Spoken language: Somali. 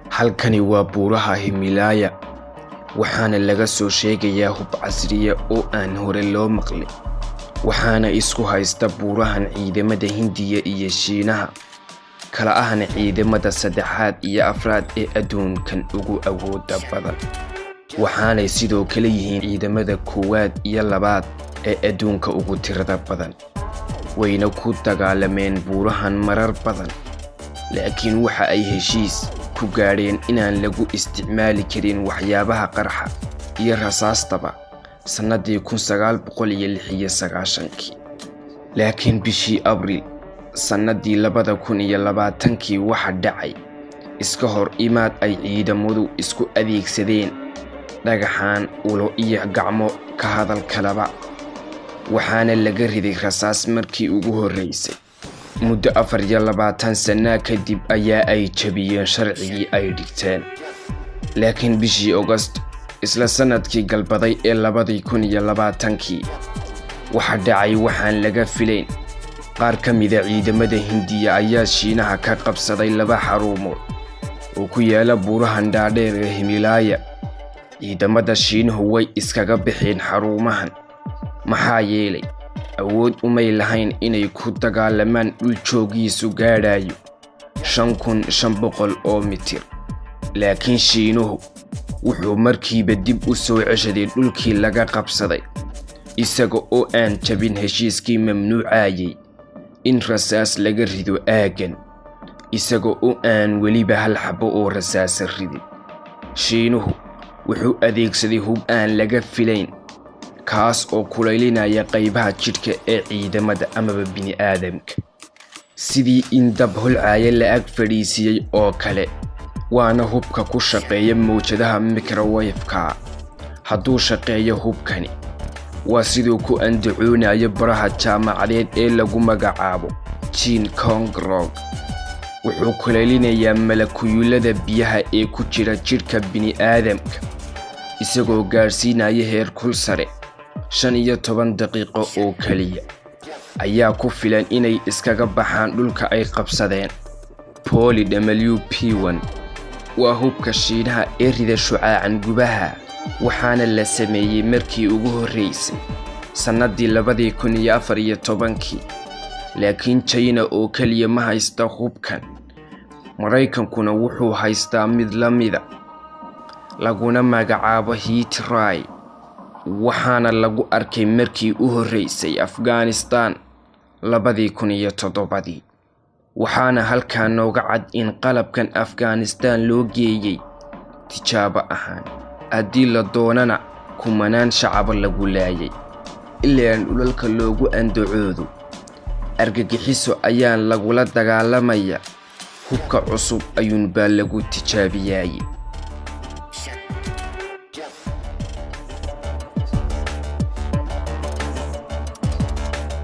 Halkani waa buuraha Himalaaya, waxaana laga soo sheegayaa hub casriya oo aan hore loo maqlin. Waxaana isku haysta buurahan ciidamada Hindiya iyo Shiinaha, kala ahna ciidamada saddexaad iyo afraad ee adduunkan ugu awoodda badan. Waxaanay sidoo kale yihiin ciidamada koowaad iyo labaad ee adduunka ugu tirada badan. Wayna ku dagaalameen buurahan marar badan, laakiin waxa ay heshiis ku gaadheen inaan lagu isticmaali karin waxyaabaha qarxa iyo rasaastaba sannadii 1996-kii. Laakiin bishii Abriil sannadii 2020-kii waxa dhacay iska hor imaad ay ciidamadu isku adeegsadeen dhagaxaan, ulo iyo gacmo ka hadal kalaba, waxaana laga riday rasaas markii ugu horreysay. Muddo 24 sano kadib ayaa ay jabiyeen sharcigii ay dhigteen. Laakiin bishii August isla sannadkii galbaday ee 2020-kii waxa dhacay waxaan laga filayn. Qaar ka mid ah ciidamada Hindiya ayaa Shiinaha ka qabsaday laba xarumood oo ku yaala buurahan dhaadheer ee Himalaaya. Ciidamada Shiinuhu way iskaga baxeen xarumahan, maxaa yeelay awood umay lahayn inay ku dagaalamaan dhul joogiisu gaadhayo 5500 oo mitir. Laakiin Shiinuhu wuxuu markiiba dib u soo ceshaday dhulkii laga qabsaday, isaga oo aan jabin heshiiskii mamnuucayay in rasaas laga rido aaggan, isaga oo aan weliba hal xabo oo rasaasa ridin. Shiinuhu wuxuu adeegsaday hub aan laga filayn, kaas oo kulaylinaya qaybaha jidhka ee ciidamada amaba bini'aadamka, sidii in dab holcaya la ag fadhiisiyey oo kale. Waana hubka ku shaqeeya mowjadaha microwave-ka. Hadduu shaqeeyo hubkani, waa siduu ku andacoonayo baraha jaamacadeed ee lagu magacaabo Jin Kongrog. Wuxuu kulaylinayaa malakuyulada biyaha ee ku jira jidhka bini'aadamka, isagoo gaadhsiinaya heerkul sare. 15 daqiiqo oo keliya ayaa ku filan inay iskaga baxaan dhulka ay qabsadeen. Poly WP1 waa hubka Shiinaha ee rida shucaacan gubaha, waxaana la sameeyey markii ugu horreysay sannadii 2014-kii. Laakiin China oo keliya ma haysta hubkan, Maraykankuna wuxuu haystaa mid la mida, laguna magacaabo Heat Ray, waxaana lagu arkay markii u horreysay Afghanistan 2007-dii. Waxaana halkaa nooga cad in qalabkan Afghanistan loo geeyey tijaabo ahaan, haddii la doonana kumanaan shacaba lagu laayay. Ilaan dhulalka loogu andacoodo argagixiso ayaan lagula dagaalamaya, hubka cusub ayuunbaa lagu tijaabiyay.